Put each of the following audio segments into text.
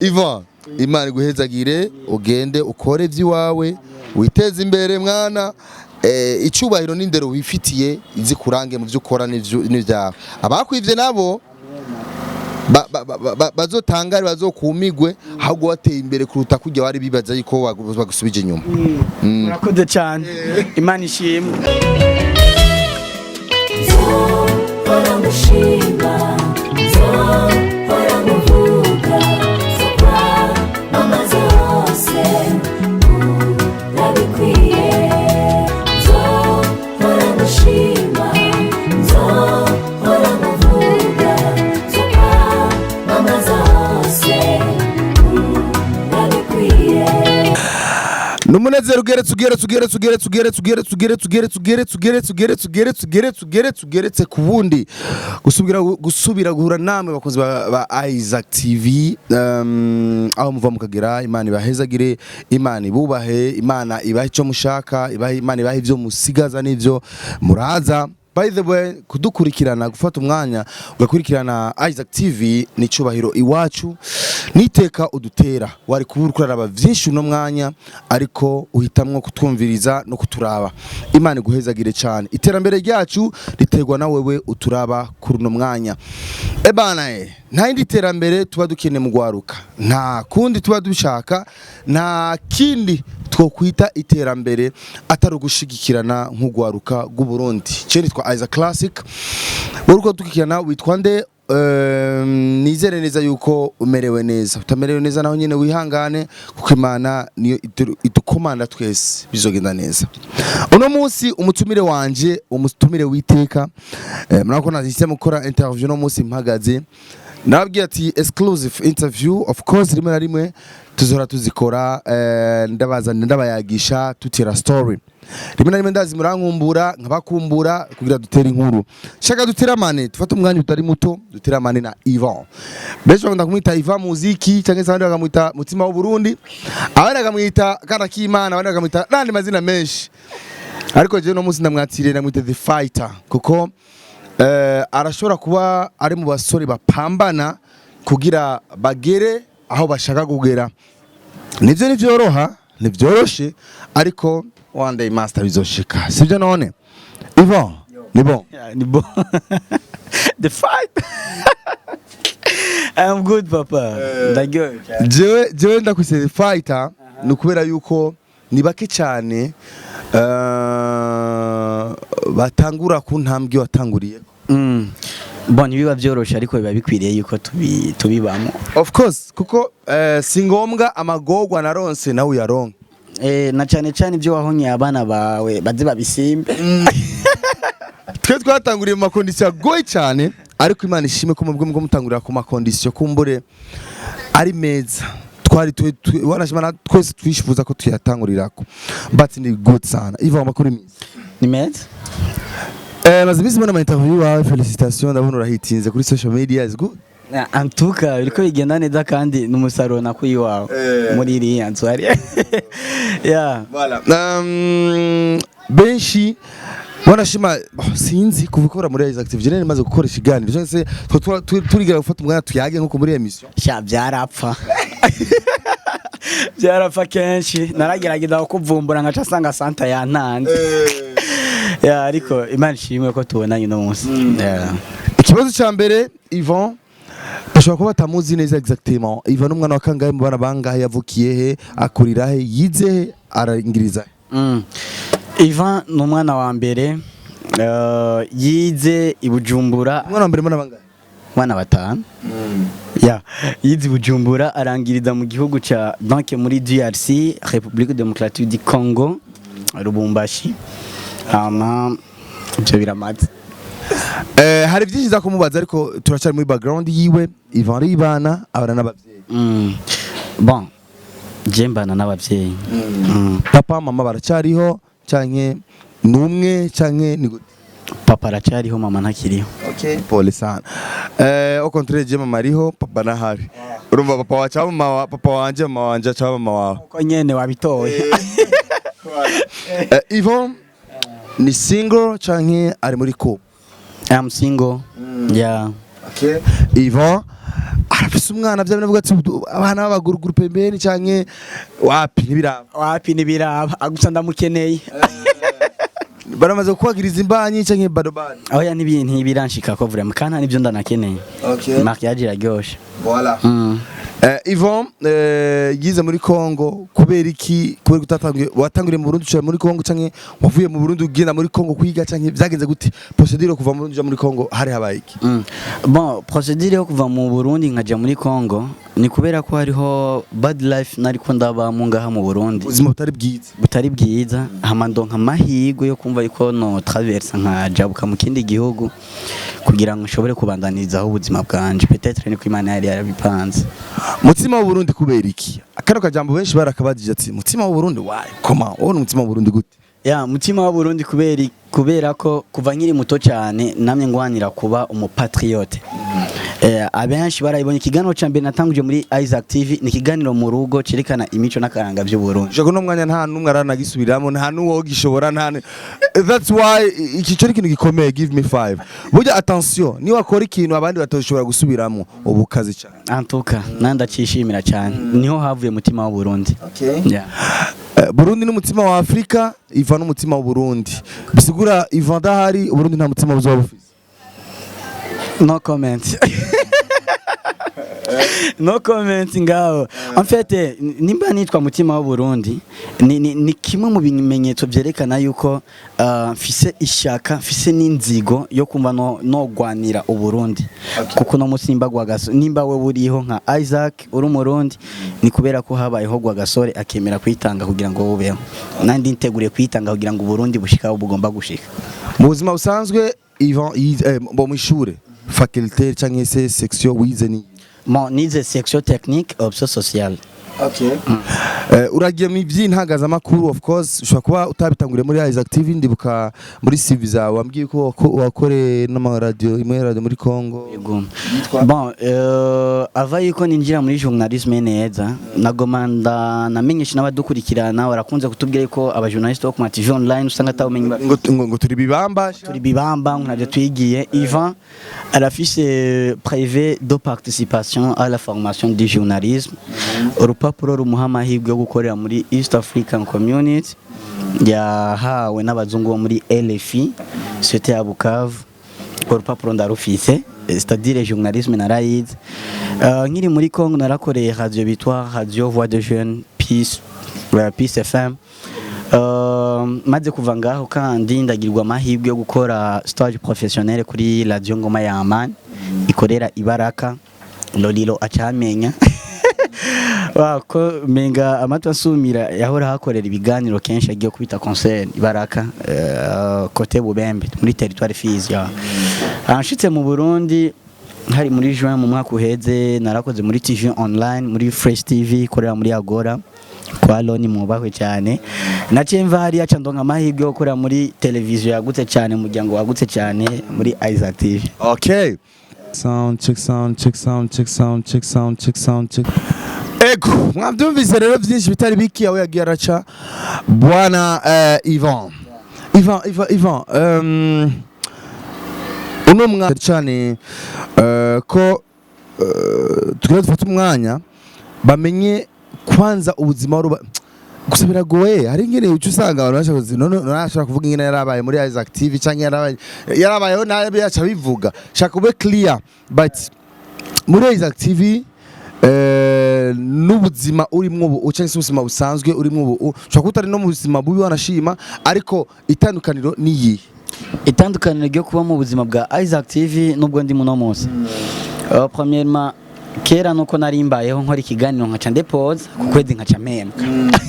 Ivan, Imana iguhezagire, ugende ukore iby'iwawe, witeze imbere mwana. Icubahiro n'indero wifitiye izikurange mu byo ukora n'ivyawe. Abakwivye nabo bazotangare, bazokumigwe, ahubwo wateye imbere kuruta kurya bari bibaza yuko bagusubije inyuma. Murakoze cyane, Imana ishimwe. Nzohora ngushima, nzohora nguvuga, nzokwamamaza hose, urabikwiye. Nzohora ngushima, nzohora nguvuga, nzokwamamaza hose, urabikwiye. Numunezero ugeretse, ugeretse, ugeretse, ugeretse, ugeretse, ugeretse, ugeretse, ugeretse, ugeretse, ugeretse, ugeretse, ugeretse, ugeretse, ugeretse, ugeretse ku wundi, gusubira guhura namwe bakozi ba Isaac TV, aho muva mukagera. Imana ibahezagire, Imana ibubahe, Imana ibahe icyo mushaka, ibahe, Imana ibahe ibyo musigaza n'ibyo muraza. By the way, kudukurikirana, gufata umwanya ugakurikirana Isaac TV ni cyubahiro iwacu, niteka udutera. Wari kuba uriko uraraba vyinshi uno mwanya, ariko uhitamwo kutwumviriza no kuturaba. Imana iguhezagire cyane. Iterambere ryacu riterwa na wewe uturaba kuri uno mwanya. Ebana, nta yindi terambere tuba dukeneye mu gwaruka, nta kundi tuba dushaka, nta kindi twokwita iterambere atari ugushigikirana nk'ugwaruka rw'u Burundi. Ce nitwa Isaac Classic. Wowe uko dukurikirana witwa nde? Nizere neza yuko umerewe neza. Utamerewe neza naho nyene wihangane, kuko Imana niyo idukomanda twese, bizogenda neza. Uno munsi umutumire wanje, umutumire witeka, murabona ko nahisemo gukora interview no munsi mpagaze. Nababwiye ati exclusive interview, of course rimwe na rimwe tuzora tuzikora, ndabazana, ndabayagisha, tutira story. Rimwe na rimwe ndazi murankumbura nkabakumbura kugira dutere inkuru. Shaka duteramane, tufate umwanya utari muto duteramane na Ivan. Benshi bakunda kumwita Ivan Muziki, cyangwa se abandi bakamwita Mutima w'u Burundi, abandi bakamwita Kana k'Imana, abandi bakamwita n'andi mazina menshi, ariko jewe no munsi ndamwatiriye, ndamwita The Fighter, kuko arashobora kuba ari mu basore bapambana kugira bagere aho bashaka kugera. Nivyo ntivyoroha, ntivyoroshe, ariko one day master bizoshika, sivyo? None Ivan, ni bon? Yeah, ni bon. The fight. I'm good, papa. Ndaryohewe cyane. Jewe ndakwise The Fighter ni ukubera yuko ni bake cyane batangura ku ntambwe watanguriye. Bon, ntibiba byoroshe, ariko biba bikwiriye yuko tubibamo. Of course, kuko si ngombwa amagorwa naronse nawe uyaronke. Na cyane cyane ibyo wahonyeye abana bawe baze babisimbe. Twe twatanguriye mu ma conditions agoye cyane, ariko Imana ishimwe ko mubwo mutangurira ku ma conditions kumbure ari meza, twari wanashima na twese twishifuza ko tuyatangurirako, but ni good sana. Iva amakuru meza? Ni meza. Maze iminsi mbona ama interview wawe, félicitations, ndabona urahitinze kuri social media, is good. En tout cas biriko bigenda neza kandi n'umusaruro nakuye iwawe muri iriya nzu hariya. Yeah. Voilà. Benshi wanashima, oh, sinzi kuva ukora muri Isaac TV nari maze gukora ikiganiro cyangwa se turigera gufata umwanya tuyage nko muri émission. Sha, byarapfa, byarapfa. Kenshi naragerageza kukuvumbura nkaca asanga santa yantanze. Yeah, ariko Imana ishimwe ko tubonanye uno munsi. Yeah. Ikibazo cya mbere, Ivan bashobora kuba batamuzi neza exactement. Ivan n'umwana wa kangahe mu bana bangahe? Yavukiye he, akurira he, yize he, arangiriza he? Ivan ni umwana wa mbere, yize i Bujumbura. Umwana wa mbere mu bana bangahe? Umwana batanu. Ya, yize i Bujumbura, arangiriza mu gihugu ca, donc muri DRC, République Démocratique du Congo, Lubumbashi. Hama ibyo biramaze. Hari byinshi nza kumubaza, ariko turacyari muri background yiwe. Ivan aribana, abana n'abavyeyi? Bon, je mbana n'abavyeyi. Papa, mama baracyariho canke numwe canke ni gute? Papa aracyariho, mama ntakiriho. Okay. Pole sana. Au contraire, je mama ariho, papa nahari. Urumva papa wacu mama wa papa wanje, mama wanje aca mama wawe. Uko nyene wabitoye. Yvon ni single canke ari muri couple? I'm single. Yeah. Okay. Yvon Arafise umwana, vya binavuga ati abana b'abaguruguru pembeni canke wapi, ntibiraba? Wapi, ntibiraba, gusa ndamukeneye. Baramaze kukwagiriza imbanyi canke bado bado? Oya, ntibiranshika ko vraiment, kandi nta nibyo ndanakeneye. Mariage iraryoshe. Voilà. Yvon yize muri Congo kubera iki? Kubera utatanguye, watanguriye mu Burundi uca muri Congo, canke wavuye mu Burundi ugenda muri Congo kwiga, canke vyagenze gute procédure yo kuva mu Burundi uja muri Congo? Hari habaye iki? Bon, procédure yo kuva mu Burundi nkaja muri Congo ni kubera ko hariho bad life nariko ndabamo ngaha mu Burundi. Ubuzima butari bwiza. Butari bwiza, hama ndonka amahirwe yo kumva yuko no traversa nkajabuka mu kindi gihugu kugira ngo nshobore kubandanirizaho ubuzima bwanje. Peut-être niko Imana yari yarabipanze. Mutima w'u Burundi kubera iki? Akano kajambo benshi barakabajije ati mutima w'u Burundi, why, comment, wowe ni umutima w'u Burundi gute? Ya, mutima wa Burundi kubera ko kuva nkiri muto cyane namye ngwanira kuba umupatriote. Abenshi barayibonye ikiganiro ca mbere natanguje muri Isaac TV, ni ikiganiro mu rugo cerekana imico n'akaranga by'u Burundi. Jago no mwanya nta numwe aranagisubiramo, nta nuwo gishobora, nta that's why iki cyo ari ikintu gikomeye. Give me five. Burya attention, ni wakora ikintu abandi batoshobora gusubiramo, ubu kazi cyane. Antuka nandacishimira cyane, niho havuye mutima wa Burundi. Yeah. Burundi n'umutima wa Afrika, Ivan n'umutima wa Burundi. Bisigura Ivan adahari, Uburundi nta mutima buzoba bufise. No comment, no comment ngaho. En fait, nimba nitwa mutima wa Burundi, ni kimwe mu bimenyetso byerekana yuko mfise ishaka, mfise n'inzigo yo kumva no gwanira Uburundi, kuko no musi nimba Rwagasore, nimba we buriho nka Isaac uri umurundi, ni kubera ko habayeho Rwagasore akemera kwitanga kugira ngo bubeho. Nandi nteguriye kwitanga kugira ngo Uburundi bushika aho bugomba gushika. Mu buzima busanzwe Ivan bo mu ishure, faculté canke se section wize ni? Bon, nize section technique option sociale. Okay. Uragiye mu by'intangazamakuru, of course ushobora kuba utabitanguriye muri Isaac TV. Ndibuka muri CV zawe wambwiye ko wakoreye n'amaradiyo, imwe radio muri Congo. Yego. Yitwa? Bon, ava yuko ninjira muri journalisme neza, nagoma namenyesha n'abadukurikirana, barakunze kutubwira yuko abajournaliste bo ku ma TV online usanga atawumenye Ngo turi bibamba. Turi bibamba, ngo ntabyo twigiye. Ivan arafise brevet de participation à la formation du journalisme, urupapuro rumuha amahirwe yo gukorera muri East African Community, yahawe n'abazungu bo muri LFI, c'était à Bukavu. Urwo rupapuro ndarufise, c'est-à-dire journalisme narayize. Nkiri muri Congo narakoreye radio bitwa Radio Voix de Jeunes Peace, Peace FM. Maze kuva ngaho kandi ndagirwa amahirwe yo gukora stage professionnel kuri radio Ngoma ya Amani ikorera Ibaraka. Lolilo acamenya ko menga amatwi asumira, yahora hakorera ibiganiro kenshi agiye kubita concert Ibaraka, côté Bubembe muri territoire Fizi. Ya, anshitse mu Burundi hari muri juin mu mwaka uheze, narakoze muri TV online, muri Fresh TV ikorera muri Agora kwa Loni, mubahwe cyane. Naciye mva hariya ca ndonka amahirwe yo gukora muri televiziyo yagutse cyane, umuryango wagutse cyane, muri Isaac TV. Okay. Sound check, sound check, sound check, sound check, sound check, sound check. Ego, mwabyumvise rero byinshi bitari biki aho yagiye araca bwana Ivan. Ivan, Ivan, Ivan, uno mwana cyane ko tugira dufate umwanya bamenye kwanza ubuzima wari gusa biragoye. Hari ingene uca usanga abantu bashaka kuzi none nashaka kuvuga ingene yarabaye muri Isaac TV canke yarabayeho nabi, yaca bivuga shaka ube clear, but muri Isaac TV n'ubuzima urimwo ubu canke se ubuzima busanzwe urimwo ubu, ushobora kuba utari no mu buzima bubi wanashima, ariko itandukaniro ni iyihe? Itandukaniro ryo kuba mu buzima bwa Isaac TV nubwo ndi muno munsi, premièrement, kera nuko nari mbayeho nkora ikiganiro nkaca ndepoza ku kwezi nkaca mpembwa,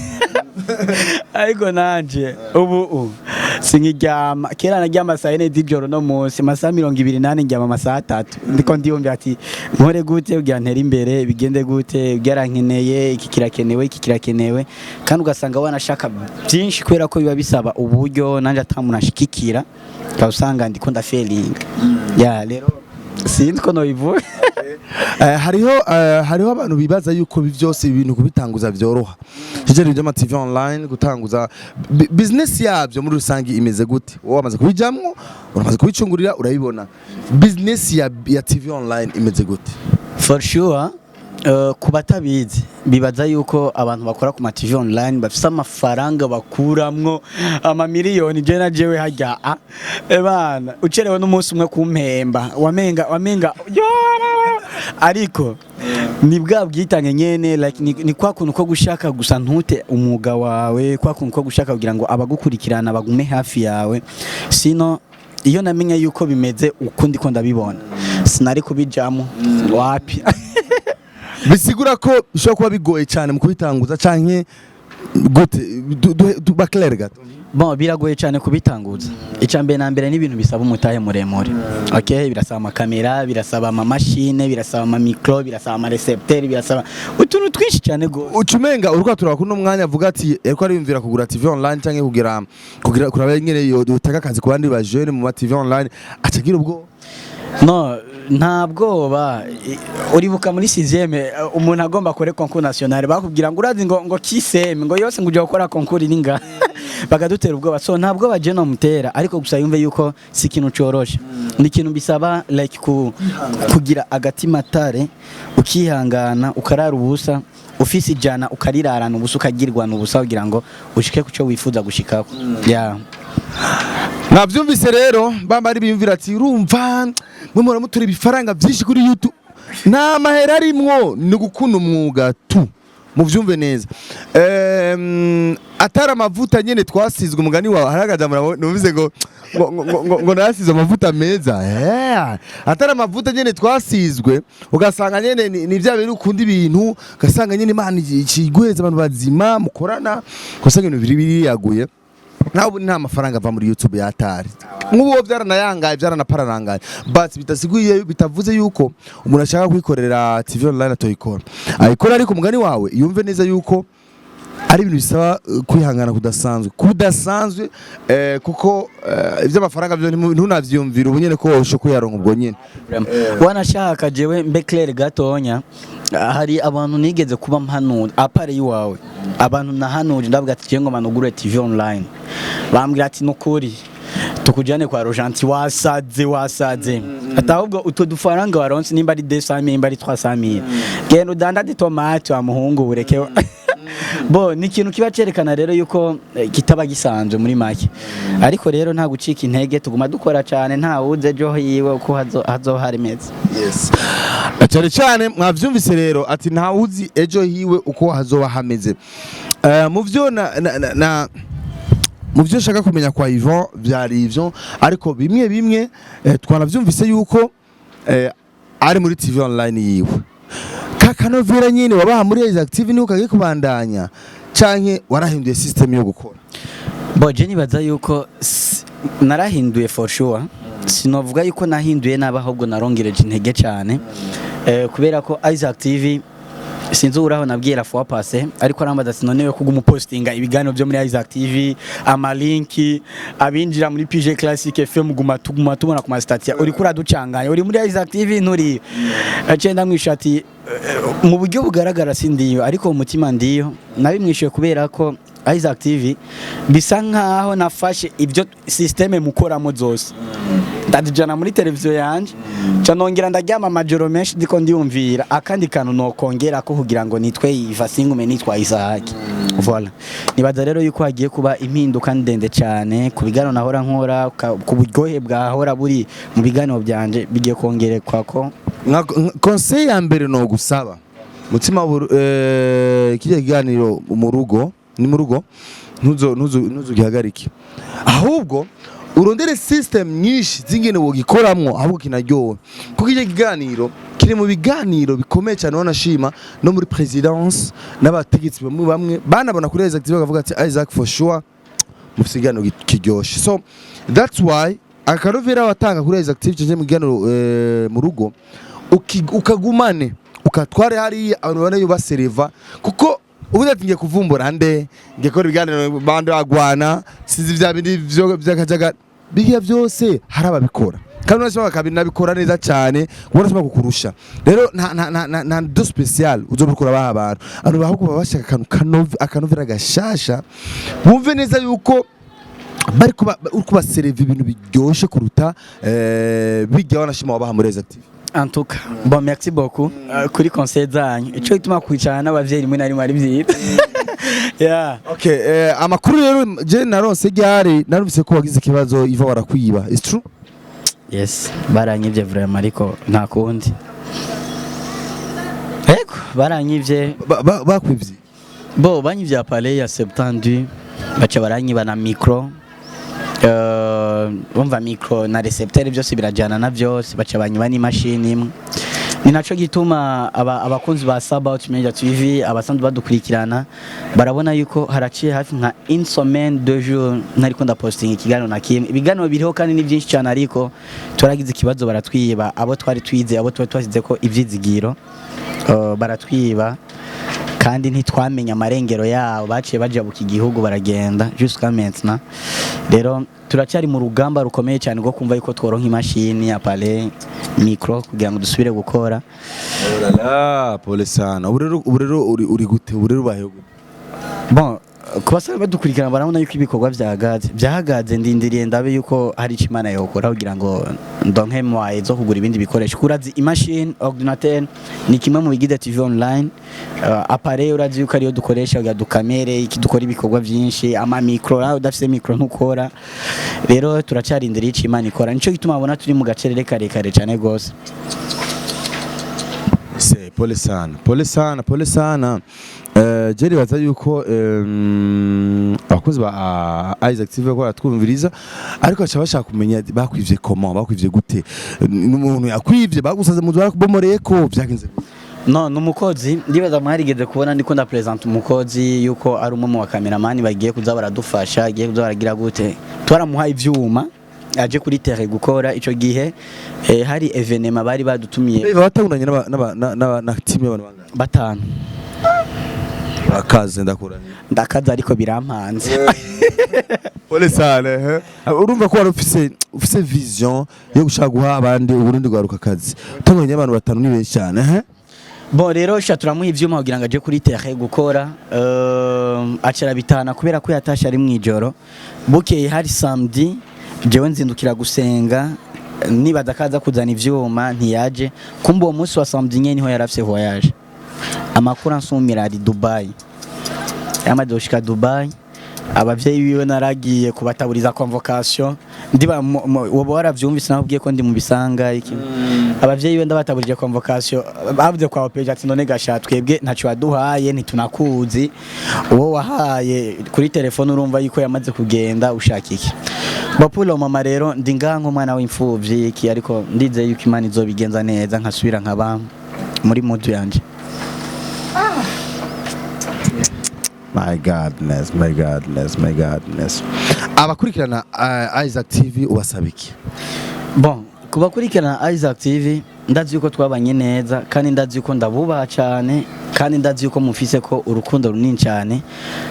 ariko nanje ubu sinkiryama. Kera naryama saa 4 z'ijoro, no munsi amasaha 24 ndyama amasaha 3. Ndiko ndiyumvira ati nkore gute kugira ntere imbere, bigende gute, byarankeneye, iki kirakenewe, iki kirakenewe, kandi ugasanga wanashaka byinshi kubera ko biba bisaba uburyo, nanje atamuntu ashikikira, ukaba usanga ndiko ndafelinga. Ya, rero sinzi ko nobivuga. Hariho abantu bibaza yuko ibi byose ibintu kubitanguza byoroha. Kijeri by'ama TV online, gutanguza business yabyo muri rusange imeze gute? Wowe wamaze kubijamwo, uramaze kubicungurira, urabibona. Business ya TV online imeze gute? For sure. Ku batabizi bibaza yuko abantu bakora ku ma TV online bafise amafaranga, bakuramwo amamiliyoni. Je na jewe harya a ebana ucerewe n'umunsi umwe kumpemba, wamenga wamenga yo, ariko ni bwa bwitange nyene, like ni kwa kuntu ko gushaka gusa ntute umwuga wawe, kwa kuntu ko gushaka kugira ngo abagukurikirana bagume hafi yawe. Sino iyo namenya yuko bimeze uko ndiko ndabibona, sinari kubijamo wapi. Bisigura ko bishobora kuba bigoye cyane mu kubitanguza canke gute? Ba clair gato. Bon, biragoye cyane kubitanguza. Icya mbere na mbere ni ibintu bisaba umutahe muremure. Okay, birasaba amakamera, birasaba amamashine, birasaba amamikro, birasaba amarecepteur, birasaba utuntu twinshi cyane gose. Ucumenga uriko turaba kuno mwanya avuga ati yariko ariyumvira kugura TV online canke kugira kuraba nyene yo dutaka akazi ku bandi ba jeune mu ma TV online, acagira ubwo. No, nta bwoba. Uribuka muri sixième umuntu agomba akore concours national, bakubwira ngo urazi ngo kiseme ngo yose ngo ujya gukora concours ninga, bakadutera ubwoba. So nta bwoba je nomutera, ariko gusa yumve yuko si ikintu coroshe, ni ikintu bisaba like kugira agatima tare, ukihangana, ukarara ubusa, ufise 100 ukarirarana ubusa, ukagirwana ubusa kugira ngo ushike kuco wifuza gushikako, yeah. Mwavyumvise rero, bamba ari biyumvira ati urumva mwe muhora mutura ibifaranga byinshi kuri YouTube, nta mahera arimwo, ni gukunda umwuga tu. Muvyumve neza. Atari amavuta nyene twasizwe, umugani wawe haragaza numvise ngo nasize amavuta meza. Atari amavuta nyene twasizwe, ugasanga nyene ni vya bintu ukunda ibintu, ugasanga nyene Imana ikiguheza abantu bazima mukorana, ugasanga ibintu biri biriyaguye. Nawe ubu nta mafaranga ava muri YouTube yatari nk'ubu, byaranayangaye, byaranapararangaye, but bitasiguye, bitavuze yuko umuntu ashaka kwikorera TV online atoyikora, ayikora. Ariko umugani wawe yumve neza yuko ari ibintu bisaba kwihangana kudasanzwe kudasanzwe, kuko iby'amafaranga byo ntunavyiyumvira ubu nyene ko woshobora kuyaronka ubwo nyene. Wanashaka jewe mbe clair gatonya, hari abantu nigeze kuba mpanura à part iwawe, abantu nahanuje ndavuga ati je ngo manugure TV online, bambwira ati nukuri tukujane kwa Rojanti, wasaze wasaze, ati ahubwo utwo dufaranga waronse, nimba ari 200,000, nimba ari 300,000, genda udandade tomate wa muhungu ureke. Bo ni ikintu kiba cerekana rero yuko kitaba gisanzwe muri make. Ariko rero nta gucika intege, tuguma dukora cyane, nta wuze ejo hiwe uko hazo hari meze. Yes, cyane cyane mwavyumvise rero ati ntawuzi ejo hiwe uko hazoba hameze. Mu vyo na mu byo nshaka kumenya kwa Yvon byari ivyo, ariko bimwe bimwe twanavyumvise yuko ari muri TV online yiwe kakanovera nyine wabaha muri Isaac TV, niho kagiye kubandanya canke warahinduye system yo gukora? Bo je nibaza yuko narahinduye for sure. Sinovuga yuko nahinduye nabi, ahubwo narongereje intege cyane, kubera ko Isaac TV, sinzi uraho nabwira fois passée, ariko arambaza ati none kuguma upostinga ibiganiro byo muri Isaac TV, amalinki abinjira muri PG Classic FM, guma tuguma tubona ku ma status, uri kuraducanganya, uri muri Isaac TV nturi? Aciye ndamwisha ati mu buryo bugaragara sindiyo, ariko mu mutima ndiyo. Nabimwishuye kubera ko Isaac TV bisa nkaho nafashe ibyo système mukoramo zose ndadijana muri televiziyo yanje, ca nongera ndaryama amajoro menshi ndiko ndiyumvira akandi kantu nokongera ko kugira ngo nitwe Iva singume nitwa Isaac. Voilà, nibaza rero yuko hagiye kuba impinduka ndende cyane ku biganiro nahora nkora, ku buryohe bwahora buri mu biganiro byanje bigiye kongerekwa ko. Conseil ya mbere no gusaba mutima kijya kiganiro mu rugo, ni mu rugo, ntuzo ntuzo ntuzugihagarike, ahubwo urondere system nyinshi zingene wogikoramwo, ahubwo kinaryoha, kuko icyo kiganiro kiri mu biganiro bikomeye cyane. Wanashima no muri présidence n'abategetsi bamwe bamwe banabona kuri Isaac TV bakavuga ati Isaac for sure mufise ikiganiro kiryoshe. So that's why akarovera watanga kuri Isaac TV cyo mu kiganiro mu rugo ukagumane, ukatware hariya abantu bane basereva, kuko ubundi ati ngiye kuvumbura nde, ngiye gukora ibiganiro bande bagwana, sinzi vya bindi vyo vy'akajagari bigiya byose, hari ababikora kandi unashobora bakabinabikora neza cyane, ubona ashobora kukurusha. Rero nta do spécial uzobikora baha abantu ahubwo baba bashaka akantu akanovera gashasha, bumve neza yuko bari kuba uri kubasereva ibintu biryoshe kuruta bijya wanashima wabaha muri Isaac TV. En tout cas, bon, merci beaucoup kuri conseil zanyu. Ico gituma kwicarana n'abavyeyi rimwe na rimwe ari vyiza, yeah. Okay, amakuru rero je naronse ryari, narumvise ko wagize ikibazo, Iva, barakwiba. It's true? Yes, baranyivye vraiment, ariko nta kundi. Ego, baranyivye. Bakwivye? Bo banyivye appareil ya 72, baca baranyiba na micro. Umva, micro na récepteur byose birajana na byose, baca banyiba n'imashini imwe. Ni naco gituma abakunzi ba Sabout Media TV, abasanzwe badukurikirana, barabona yuko haraciye hafi nka une semaine, 2 jours ntariko ndapostinga ikiganiro na kimwe. Ibiganiro biriho kandi ni byinshi cyane, ariko turagize ikibazo, baratwiba abo twari twize, abo twari twasize ko ivyizigiro, baratwiba kandi ntitwamenya amarengero yabo. Baciye bajabuka igihugu baragenda. Jusqu'à maintenant rero turacyari mu rugamba rukomeye cyane rwo kumva yuko tworonka imashini, appareil, micro, kugira ngo dusubire gukora. Oh là là, pole sana. Ubu rero uri gute? Ubu rero ubayeho gute? Bon, ku basanzwe badukurikirana barabona yuko ibikorwa byahagaze, byahagaze. Ndindiriye ndabe yuko hari icyo Imana yokora kugira ngo ndonke moyens zo kugura ibindi bikoresho. Kuko urazi, imashini, ordinateur ni kimwe mu bigize TV online. Appareil urazi yuko ariyo dukoresha kugira dukamere iki, dukora ibikorwa byinshi, ama micro, nawe udafise micro ntukora. Rero turacarindiriye icyo Imana ikora. Nico gituma babona turi mu gacerere karekare cyane gose. Se pole sana, pole sana, pole sana. Je nibaza yuko abakozi ba Isaac TV ko baratwumviriza, ariko baca bashaka kumenya bakwivye comment, bakwivye gute, n'umuntu yakwivye, bagusaze mu nzu, barakubomoreye, ko vyagenze gute? No, numukozi. Ndibaza mwarigeze kubona ndiko ndapresent umukozi yuko ari umwe mu bakameramani bagiye kuza baradufasha, agiye kuza baragira gute. Twaramuhaye ivyuma aje kuri terrain gukora. Ico gihe hari événement bari badutumiye. Eva batanguranye n'aba na team y'abantu bangahe? Batanu. Akaze, ndakuranye. Ndakaza, ariko birampanze. Pole sana. Urumva ko wari ufise vision yo gushaka guha abandi uburundi rwaruka akazi. Tubonye abantu batanu ni benshi cyane, eh. Bon, rero sha turamuha ivyuma kugira ngo aje kuri terrain gukora, acara bitana kubera ko yatashe ari mwijoro. Bukeye hari samedi, jewe nzindukira gusenga, nibaza kaza kuzana ivyuma, ntiyaje. Kumbe uwo munsi wa samedi nyene niho yarafise voyage. Amakuru ansumira ari Dubai. Yamaze gushika Dubai, abavyeyi biwe naragiye kubataburiza convocation. Ndiba woba waravyumvise, nakubwiye ko ndi mu bisanga iki. Abavyeyi biwe ndabataburije convocation, bavuze kwa OPJ ati: "None gasha twebwe ntaco waduhaye, ntitunakuzi, uwo wahaye kuri telefone urumva yuko yamaze kugenda, ushaka iki?" Bapula mama rero ndi ngaha nk'umwana w'imfuvyi iki, ariko ndizeye yuko Imana izobigenza neza nkasubira nkaba muri mudu yanje. My godness, my godness, my godness. Abakurikirana Isaac TV ubasaba iki? Bon, kubakurikirana Isaac TV, ndazi yuko twabanye neza, kandi ndazi yuko ndabubaha cyane, kandi ndazi yuko mufise ko urukundo runini cyane.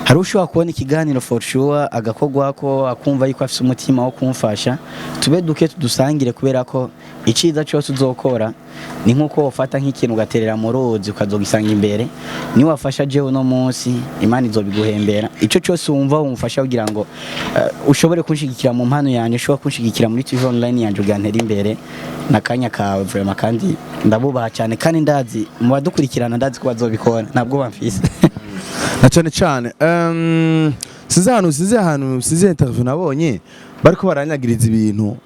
Hari ushobora kubona ikiganiro, for sure agakogwa ko akumva yuko afise umutima wo kumfasha, tube duke tudusangire, kubera ko iciza cyose uzokora ni nkuko wofata nk'ikintu ugaterera mu ruzi ukazogisanga imbere. Ni wafasha jewe uno munsi, Imana izobiguhembera. Ico cyose wumva wumfasha kugira ngo ushobore kunshigikira mu mpano yanjye, ushobora kunshigikira muri TV online yanjye ugantera imbere nakanya kawe vraiment. Kandi ndabubaha cyane, kandi ndazi mu badukurikirana, ndazi ko bazobikora, ntabwo bamfise. Na cyane cyane sinzi ahantu, sinzi interview nabonye bariko baranyagiriza ibintu,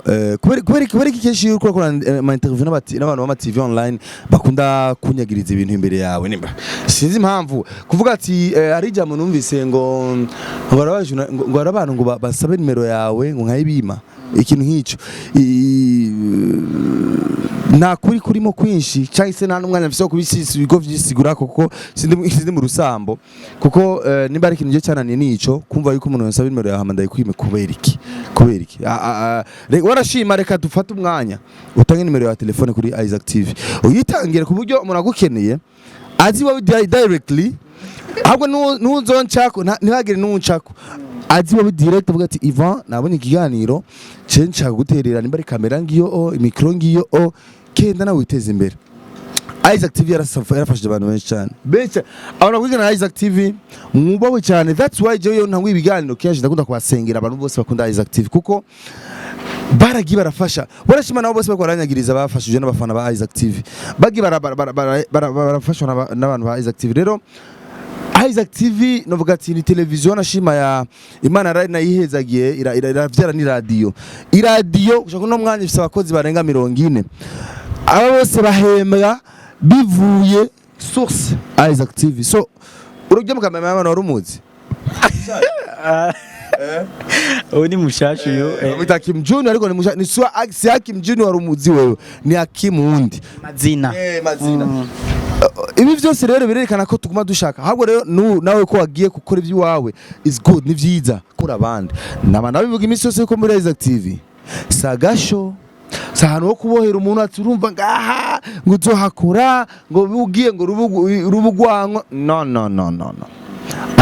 kubera iki kenshi iyo uriko urakora ama interview n'abantu b'ama TV online bakunda kunyagiriza ibintu imbere yawe? Nimba sinzi impamvu kuvuga ati hari ijambo numvise ngo ngo hari abantu ngo basabe nimero yawe ngo nkayibima, ikintu nk'ico. Nta kuri kurimo kwinshi, cyangwa se nta n'umwanya mfise wo kubisisi ibigo vyisigura, kuko sindi mu rusambo. Kuko nimba ari ikintu je cyananiye nico kumva yuko umuntu yasaba nimero yawe hama ndayikwime. Kubera iki? Kubera iki? Warashima, reka dufate umwanya utange nimero ya telefone kuri Isaac TV, uyitangire ku buryo umuntu agukeneye azi wowe directly, ahubwo nuzoncako ntihagire n'uncako, azi wowe direct, avuga ati: "Ivan, nabonye ikiganiro ce nshaka guterera, nimba ari kamera ngiyo o micro ngiyo o kenda nawe witeze imbere." Isaac TV yarafashije abantu benshi cyane, benshi cyane. Abantu bakurikirana Isaac TV mwubahwe cyane. That's why jewe iyo ntangwa ibiganiro kenshi ndakunda kubasengera abantu bose bakunda Isaac TV, kuko Baragiye barafasha, barashima nabo bose bariko baranyagiriza, bafashije n'abafana ba Isaac TV, bagiye barafashwa n'abantu ba Isaac TV. Rero Isaac TV novuga ati ni televiziyo nashima ya Imana nayihezagiye, iravyara ni radio. Iradiyo gushaka uno mwanya ifise abakozi barenga 40. Aba bose bahembwa bivuye source Isaac TV. So urujya mukamenya abantu wari umuzi. Ubu ni mushasha uyu. Bamwita Hakim Junior, ariko ni swa si Hakim Junior wari umuzi wewe, ni Hakim wundi. Mazina. Mazina. Ibi byose rero birerekana ko tuguma dushaka. Ahubwo rero nawe ko wagiye gukora iby'iwawe is good, ni vyiza kuri abandi. Naba nabivuga iminsi yose ko muri Isaac TV sagasho si ahantu ho kubohera umuntu ati urumva ngaha ngo uzohakora ngo ugiye ngo rubugwanko. No, no, no, no, no.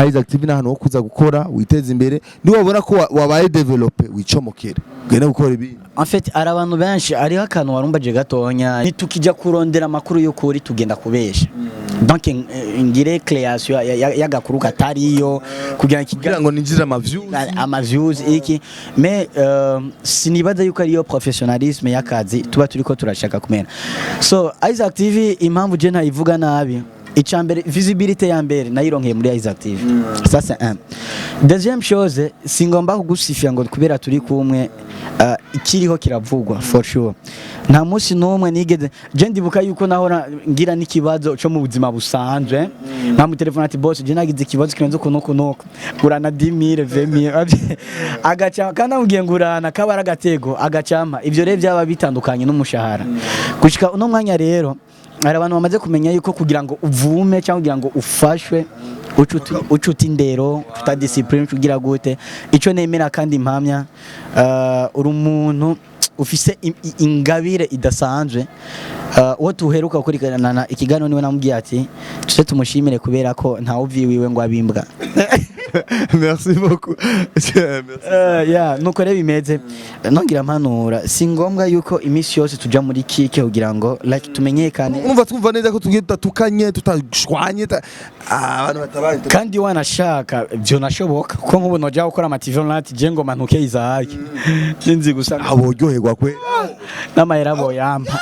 Isaac TV ni ahantu ho kuza gukora witeza imbere. Niwabona ko wabaye développé, wicomokere ugende gukora ibindi. En fait, hari abantu benshi, hariho akantu warumbaje gatonya. Nitukijya kurondera amakuru y'ukuri, tugenda kubesha. Donc ngire création y'agakuru katariyo kugira ngo kugira ngo ninjire ama views. Ama views iki, mais sinibaza yuko ariyo professionnalisme y'akazi tuba turiko turashaka kumena. So Isaac TV, impamvu je ntayivuga nabi, icambere, visibilité ya mbere nayironkeye muri Isaac TV. Ça, c'est un. Deuxième chose, singomba kugusifia ngo kubera turi kumwe. Ikiriho kiravugwa for sure. Nta munsi n'umwe nigeze je ndibuka yuko nahora ngira n'ikibazo cyo mu buzima busanzwe, nka telefone ati: "Boss, je nagize ikibazo kirenze uku nuku nuku, ngurana 10 000, 20 000." Agaca kandi amubwiye ngurana kaba ari agatego, agacampa. Ivyo rero byaba bitandukanye n'umushahara. Gushika uno mwanya rero, hari abantu bamaze kumenya yuko kugira ngo uvume cyangwa kugira ngo ufashwe, ucuti indero, ucuta discipline, ucugira gute. Ico nemera kandi impamya, uri umuntu ufise ingabire idasanzwe. Uwo tuheruka gukurikirana ikiganiro niwe namubwiye ati tuze tumushimire kubera ko ntawe uviwiwe ngo abimbwa. Merci beaucoup. Merci. Yeah, nuko rero bimeze. Nongera mpanura, si ngombwa yuko iminsi yose tuja muri kike kugira ngo like tumenyekane. Umva, twumva neza ko tugiye tutatukanye, tutashwanye, abantu batabanye. Kandi wanashaka byo nashoboka kuko nk'ubu noja gukora ama TV online ati je ngoma ntuke Isaac, sinzi gusa. Aho boryoherwa kwe. N'amahera boyampa.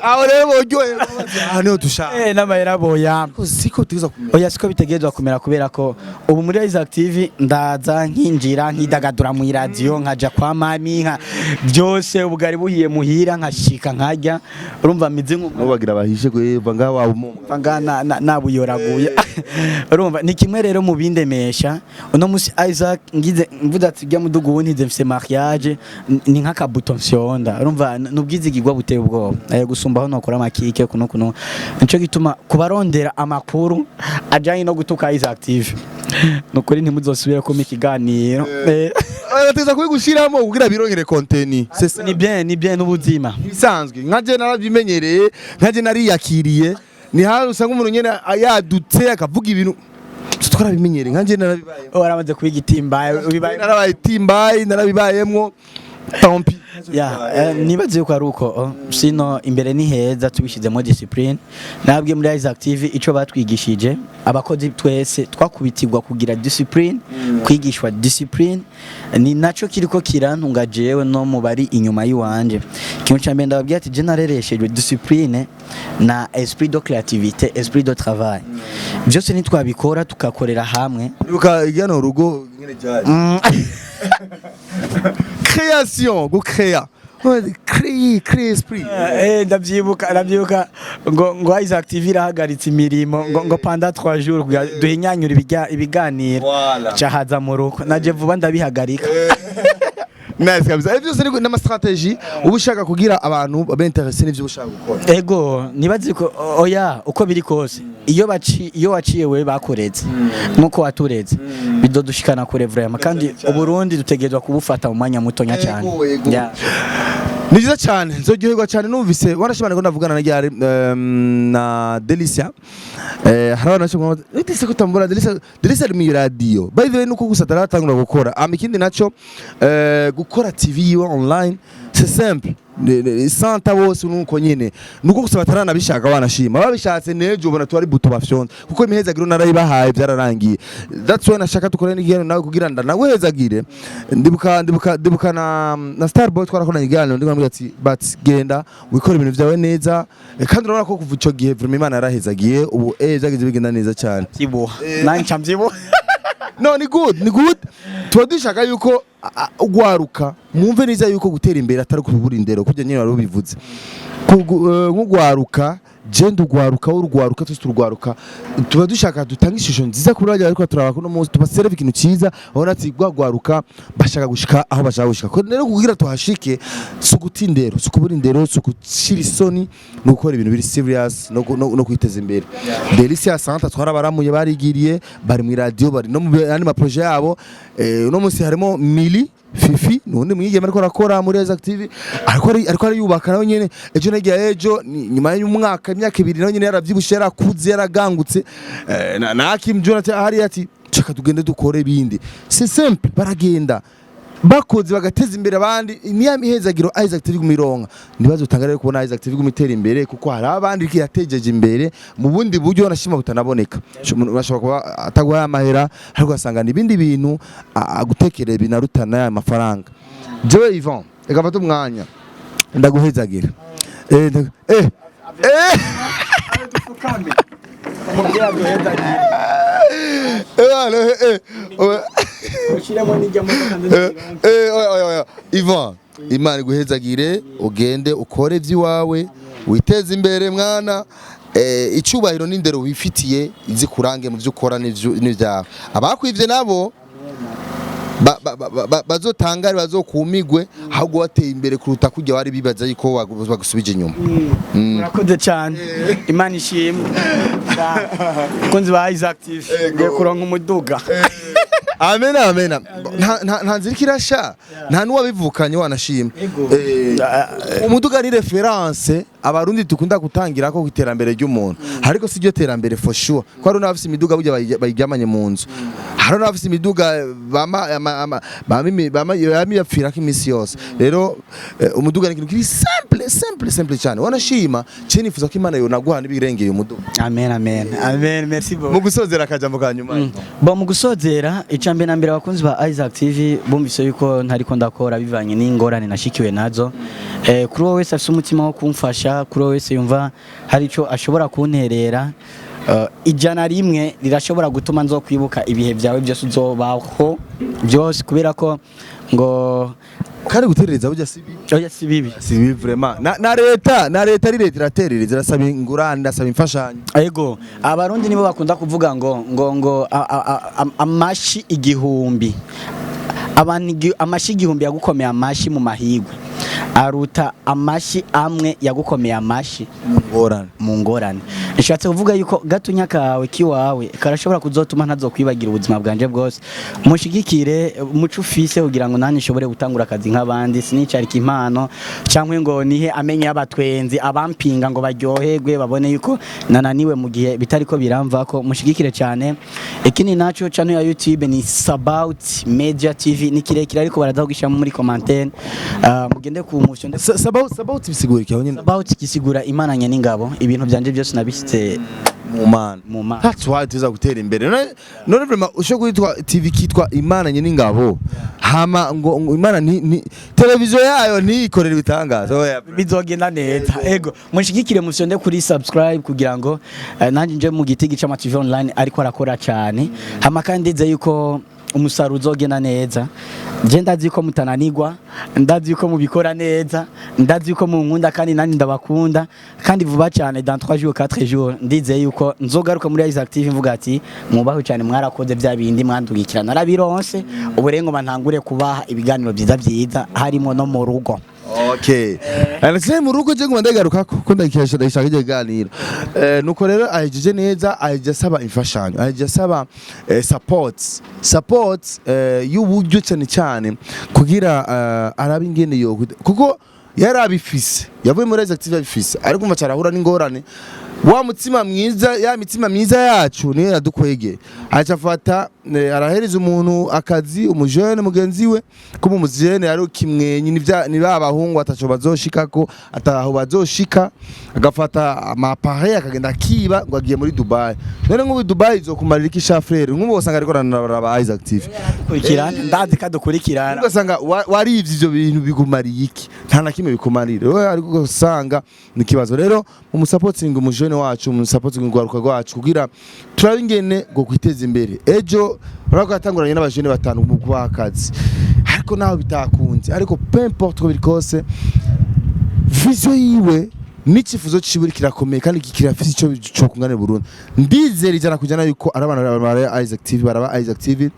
Aho rero boryoherwa, aha niho dushaka. N'amahera boyampa. Siko tuza kumenya. Oya, siko bitegerezwa kumera, kubera ko ubu muri Isaac TV ndaza nkinjira nkidagadura mu iradiyo, nkaja kwa mami, nka byose ubugari buhiye muhira, nkashika nkarya. Urumva meze nk'umuntu Nabo bagira bahishe kweva ngaho waba umwe. Nga nabuyoraguye. Urumva ni kimwe rero mu bindemesha uno musi Isaac ngize mvuze ati jya mudugu ubu ntize mfise mariage, ni nk'akabuto mfyonda. Urumva nubwizigirwa buteye ubwoba, gusumba aho nokora amakike kuno kuno. Nico gituma kubarondera amakuru ajanye no gutuka Isaac TV, nukuri ntimuzosubire kumpa ikiganiro. Bateza kubigushiramo kugira birongere contenu. C'est ça. Ni bien, ni bien n'ubuzima. Ibisanzwe nka je narabyimenyereye, nka je nariyakiriye. Ni hano usanga umuntu nyene yadutse akavuga ibintu twarabimenyereye, nka je narabibayemo. Waramaze kuba igitimba ubibaye. Narabaye timbayi, narabibayemwo, tant pis. Ya, nibaze yuko ari uko. Oh, sino imbere ni heza tubishyizemo discipline. Nabwe muri Isaac TV ico batwigishije, abakozi twese twakubitirwa kugira discipline, kwigishwa discipline. Ni naco kiriko kirantunga jewe no mu bari inyuma yiwanje. Ikintu ca mbere ndababwira ati je narereshejwe discipline na esprit de créativité, esprit de travail. Byose nitwabikora tukakorera hamwe. Ibuka igano urugo nyene cyane. Création, gucréa, créer, créer esprit. Ndavyibuka, ndavyibuka ngo Isaac TV irahagaritse imirimo ngo pendant 3 jours kugira duhinyanyure ibiganiro. Voilà. Cahaza mu rugo naje vuba ndabihagarika. Nice kabisa. Ivyo byose ni n'ama stratégie uba ushaka kugira abantu babe intéressé n'ivyo ushaka gukora. Ego, nibazi ko oya, uko biri kose, iyo waciye wewe bakureze nkuko watureze, bidodushikana kure vraiment. Kandi Uburundi dutegerezwa kubufata mu mwanya mutonya cyane. Ego, ego. Yeah. Ni byiza cyane, nzoryoherwa cyane numvise warashimana ko ndavugana na ryari na Delicia. Hari abantu benshi bavuga Delicia ko tambura Delicia. Delicia ari mu radio, by the way, nuko gusa ataratangura gukora. Ama ikindi naco, gukora TV yiwe online, c'est simple. Santa bose nuko nyene, nuko gusa bataranabishaka. Banashima babishatse nejo ubona twari buto bafyonda, kuko imihezagiro narayibahaye, byararangiye. That's why nashaka dukore n'ikiganiro nawe kugira naguhezagire. Ndibuka na Starboy twarakoranye ikiganiro, ndiko ati but genda wikore ibintu byawe neza. Kandi urabona ko kuva ico gihe vraiment Imana yarahezagiye. Ubu byagize bigenda neza cyane. Byibuha, nanjye nca mbyibuha. No, ni good, ni good. Tuba dushaka yuko ugwaruka mwumve neza yuko gutera imbere atari kubura indero, kujya nyine wari ubivuze. Nk'ugwaruka, je ndugwaruka, urugwaruka, twese turugwaruka, tuba dushaka dutanga ishusho nziza kuri bajya, ariko turaba kuno munsi tubaserve ikintu cyiza, ubona ati gwagwaruka bashaka gushika aho bashaka gushika. Ko rero kugira tuhashike si uguta indero, si ukubura indero, si ugushira isoni, ni gukora ibintu biri serious no kwiteza imbere. Delicia, Santa twarabaramuye, barigiriye, bari mu radio, bari no mu yandi ma projets yabo. Uno munsi harimo Mili Fifi, nundi mwigeme ariko arakora muri Isaac TV, ariko ariyubaka nawe nyene. Ejo nagiye ejo nyuma y'umwaka, imyaka 2, nawe nyene yaravyibushe, yarakuze, yaragangutse. Na Kim Jonathan hari ati chaka tugende dukore ibindi. C'est simple, baragenda bakoze bagateza imbere abandi, niya mihezagiro Isaac TV gumironka. Ntibazotanga rero kubona Isaac TV gumitera imbere, kuko hari abandi yatejeje imbere mu bundi buryo nashima butanaboneka. Umuntu ashobora kuba ataguhaye amahera, ariko ugasanga n'ibindi bintu agutekereye binarutana ya mafaranga. Jewe Yvon, reka mfate umwanya ndaguhezagira. Ushyiremo n'ijya modoka. Oya, oya, oya. Ivan, Imana iguhezagire, ugende ukore iby'iwawe, witeze imbere mwana. Icyubahiro n'indero wifitiye izikurange mu byo ukora n'ibyawe. Abakwivye nabo bazotangare, bazokumigwe, ahubwo wateye imbere kuruta kujya wari bibaza yuko bagusubije inyuma. Murakoze cyane, Imana ishimwe. Bakunzi ba Isaac TV, ngiye kuronka umuduga. Amena, amena. Nta nzira ikirasha, nta n'uwabivukanye wanashima. Umuduga ni référence Abarundi dukunda gutangira ko iterambere ry'umuntu, ariko si ryo terambere for sure, ko hari n'abafise imiduga burya bayiryamanye mu nzu, hari n'abafise imiduga bama bama yapfirako iminsi yose. Rero umuduga ni ikintu kiri simple, simple, simple cyane. Wanashima cye nifuza ko Imana yonaguha n'ibirengeye umuduga. Amen, amen, amen, merci Mu beaucoup. gusozera, akajambo ka nyuma. Bo mu gusozera, icambere na mbere, abakunzi ba Isaac TV bumvise yuko ntariko ndakora bivanye n'ingorane nashikiwe nazo. Kuri wowe wese afise umutima wo kumfasha, kuri wowe wese yumva hari ico ashobora kunterera, 100 rirashobora gutuma nzokwibuka ibihe byawe byose uzobaho byose, kubera ko ngo Kandi guterereza burya si bibi. Oya, si bibi. Si bibi vraiment. Na leta ari leta iraterereza, irasaba ingurane, irasaba imfashanyo. Ego, Abarundi nibo bakunda kuvuga ngo amashi 1000, abantu amashi 1000 yagukomeye amashi mu mahigwe aruta amashi amwe yagukomeye amashi ngorane. Mu ngorane. Nshatse kuvuga yuko gatunya kawe kiwawe karashobora kuzotuma ntazokwibagira ubuzima bwanje bwose. Mushigikire muco ufise kugira ngo nanjye nshobore gutangura akazi nk'abandi, sinicarika impano cyangwa ngo nihe amenye y'abatwenzi abampinga ngo baryoherwe babone yuko nananiwe mu gihe bitariko biramva ko. Mushigikire cyane. Ikindi naco, channel ya YouTube ni Sabaut Media TV, ni kirekire ariko baraza kugishamo muri commentaire. Mugende ku musyo. Sabaut bisigura iki aho nyine? Sabaut gisigura Imana n'ingabo. Ibintu byanje byose nabishyize mu Mana. Mu Mana. That's why tuza gutera imbere. None vraiment ushobora kwitwa TV kitwa Imana nyine ingabo, hama ngo Imana ni televiziyo yayo ntiyikorere ibitangaza? Oya. Bizogenda neza. Ego, mushigikire, musonde kuri subscribe kugira ngo nanjye nje mu giti gica ama TV online ariko arakora cyane. Hama kandi nze yuko umusaruro uzogenda neza. Je ndazi ko mutananigwa, ndazi ko mubikora neza, ndazi ko munkunda kandi nanjye ndabakunda. Kandi vuba cyane, dans 3 jours, 4 jours, ndizeye yuko nzogaruka muri Isaac TV mvuga ati mwubaho cyane, mwarakoze bya bindi mwandugikira narabironse. Ubu rero ngo ntangure kubaha ibiganiro byiza byiza, harimo no mu rugo. Okay. Alexei, mu rugo je ngoma ndagaruka ko ndakesha, ndashaka ije ganiro. Nuko rero ahejeje neza, ahejeje asaba imfashanyo, ahejeje asaba support y'uburyo cyane cyane kugira arabe ingene yo, kuko yarabifise, yavuye muri Isaac TV abifise, ariko umva carahura n'ingorane. Wa mutima mwiza, ya mitima myiza yacu niyo yadukwege, aca afata arahereza umuntu akazi, umujene mugenzi we, kuba umujene ari kimwenyi ni ba bahungu ataco bazoshikako, ataho bazoshika, agafata amapare akagenda akiba ngo agiye muri Dubai. None nk'ubu Dubai izokumarira iki sha frère? Nk'ubu usanga ariko aranaraba Isaac TV. Kurikirana, ndazi kadukurikirana. Ugasanga warivye ivyo bintu, bikumariye iki? Nta na kimwe bikumarira wewe, ariko usanga ni ikibazo. Rero umusapotinga umujene wacu, umusapotinga urwaruka rwacu, kugira turabe ingene ngo kwiteza imbere ejo. Urabona ko yatanguranye n'abajene batanu mu kubaha akazi, ariko naho bitakunze, ariko peu importe uko biri kose, vision yiwe n'icyifuzo ciwe kirakomeye kandi kirafise ico cyo kunganira Burundi. Ndizera 100% yuko ari abantu bara Isaac TV, baraba Isaac TV,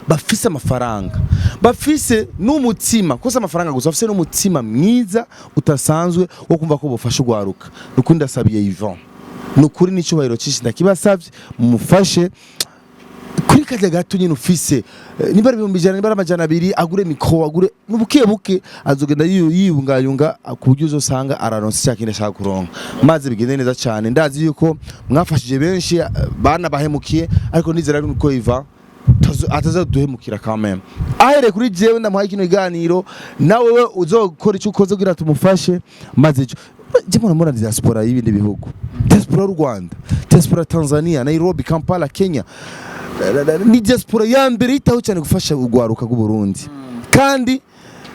bafise amafaranga, bafise n'umutima kose, amafaranga gusa, bafise n'umutima mwiza utasanzwe wo kumva ko bofasha urwaruka. Nukuri ndasabiye Yvan, nukuri n'icyubahiro cyinshi ndakibasavye, mumufashe kuri kajya gato nyine ufise, niba ari 100,000, niba ari 200, agure micro, agure n'ubuke buke, azogenda yiyungayunga ku buryo uzosanga araronse cya kindi ashaka kuronka, maze bigende neza cyane. Ndazi yuko mwafashije benshi, bana bahemukiye, ariko nizera yuko Yvan atazaduhemukira quand même. Ahereye kuri jewe ndamuhaye kino kiganiro, nawe we uzokora icyo ukoze kugira tumufashe. Maze ico je mbona diaspora y'ibindi bihugu, diaspora y'u Rwanda, diaspora Tanzania, Nairobi, Kampala, Kenya, ni diaspora ya mbere yitaho cyane gufasha urwaruka rw'u Burundi, kandi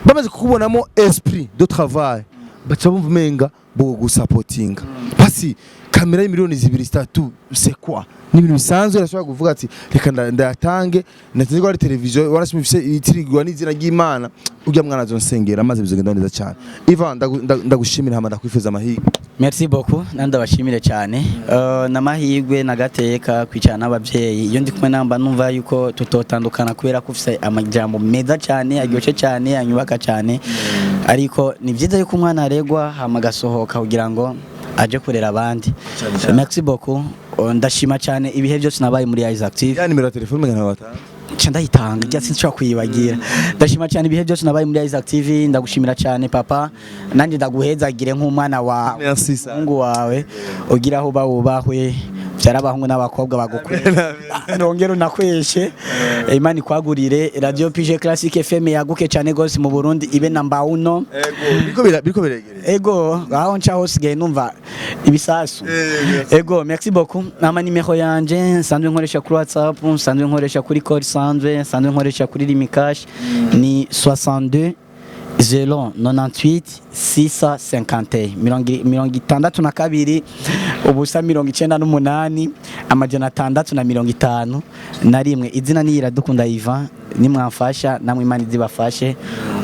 bamaze kukubonamo esprit de travail baca bumva umenga bo gusapotinga. Basi kamera y'imiliyoni 2, 3, c'est quoi? Ni ibintu bisanzwe. Arashobora kuvuga ati reka ndayatange, natinze ko ari televiziyo warashimye ifise itirirwa n'izina ry'Imana, urya mwana azonsengera, maze bizogenda neza cyane. Ivan, ndagushimira hama ndakwifuza amahirwe. Merci beaucoup, nandi ndabashimire cyane. N'amahirwe nagateka kwicara n'ababyeyi. Iyo ndi kumwe namba numva yuko tutotandukana, kubera ko ufise amajambo meza cyane, aryoshye cyane, anyubaka cyane. Ariko ni byiza yuko umwana aregwa hama agasohoka kugira ngo aje kurera abandi. Merci beaucoup. Ndashima cyane ibihe byose nabaye muri Isaac TV. Ya nimero ya telefone 500. Nca ndayitanga ijya, sinshobora kuyibagira. Ndashima cyane ibihe byose nabaye muri Isaac TV. Ndagushimira cyane papa, nanjye ndaguhezagire nk'umwana wawe, Merci sana. umuhungu wawe, ugira aho uba wubahwe, byara abahungu n'abakobwa bagukweshe, nongere unakweshe. Imana ikwagurire radio PJ Classic FM, yaguke cyane gose mu Burundi, ibe namba uno. Ego, biriko biregereye. Ego, aho nca hose sigaye numva ibisasu. Ego, merci beaucoup. Nama nimero yanje nsanzwe nkoresha kuri WhatsApp, nsanzwe nkoresha kuri call sanzwe, nsanzwe nkoresha kuri Lumicash, ni 62 098 650, 62 0 98 651. Izina ni Iradukunda Ivan. Nimwamfasha namwe Imana izibafashe.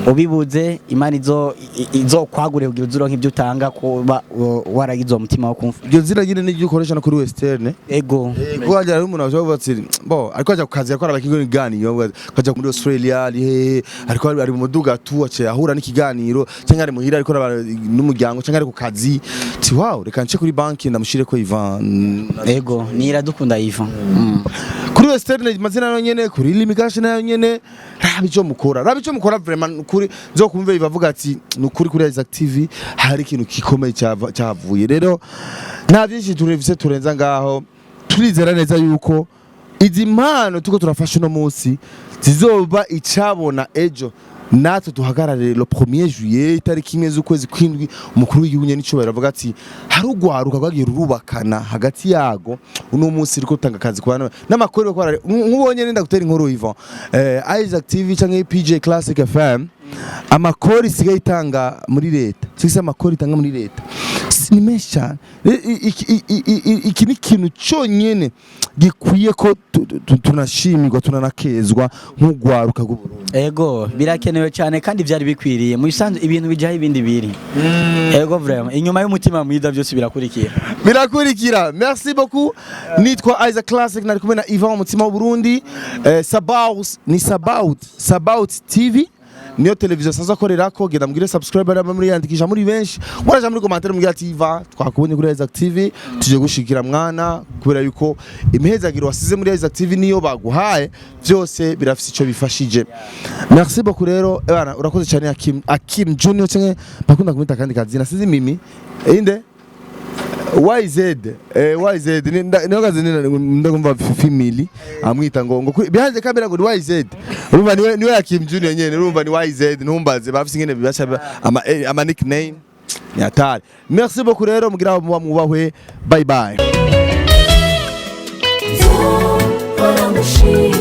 Ubibuze Imana izo izokwagure kugira uzuronke ibyo utanga, kuba waragize uwo mutima wo kumfa. Iryo zina nyine niryo ukoresha no kuri Western? Ego. Kuko hajya hari umuntu ashobora kuvuga ati bo ariko ajya ku kazi, yakora abakigo ibiganiro, avuga ati, akajya muri Australia, ari hehe, ariko ari mu muduga tu aciye ahura n'ikiganiro, cyangwa ari muhira ariko n'umuryango, cyangwa ari ku kazi, ti wow, reka nce kuri banki ndamushire ko Ivan. Ego, ni Iradukunda Ivan. Kuri Western amazina nayo nyene, kuri Lumicash nayo nyene. Raba ico mukora, raba ico mukora vraiment, kuri nzokumve bavuga ati nukuri kuri Isaac TV hari ikintu gikomeye cyavuye. Rero nta byinshi turevise turenza ngaho. Turizera neza yuko izi mpano tuko turafasha uno munsi zizoba icabona ejo, natwe duhagarare le 1er juillet, itariki 1 z'ukwezi kwindwi, umukuru w'igihugu nyene icubahiro avuga ati hari urwaruka rwagiye rurubakana hagati yago, uno munsi riko rutanga akazi ku bana n'amakuru bariko nk'ubonye nenda gutera inkuru. Ivan, Isaac TV canke PJ Classic FM, amakori isigaye itanga muri leta, sisi amakori itanga muri leta ni menshi cyane. Iki ni ikintu cyonyine gikwiye ko tunashimirwa, tunanakezwa nk'urwaruka rw'Uburundi. Ego, birakenewe cyane kandi byari bikwiriye. Mu bisanzwe ibintu bijyaho ibindi biri. Ego, vraiment, inyuma y'umutima mwiza byose birakurikira. Birakurikira. Merci beaucoup. Nitwa Isaac Classic, nari kumwe na Ivan umutima w'Uburundi. Sabaut, ni Sabaut, Sabaut TV niyo televiziyo asanzwe akorerako. Genda mugire subscribe, ari muri yandikisha muri benshi, muraja muri commentaire mubwira ati Ivan twakubonye kuri Isaac TV, tuje gushikira mwana, kubera yuko imihezagiro wasize muri Isaac TV niyo baguhaye, byose birafise ico bifashije. Merci beaucoup. Rero bana, urakoze cyane. Akim, Akim Junior, cyangwa bakunda kumwita kandi kazina, sinzi, Mimi inde. YZ, YZ niyo kazi ndagumva Family amwita ngo behind the camera ngo ni YZ. Urumva niwe ya Kim Junior nyene, urumva ni YZ, ntumbaze bafise ingene bibasha ama nickname ni hatari. Merci beaucoup rero, mugira muba mwubahwe, bye bye. Nzohora ngushima.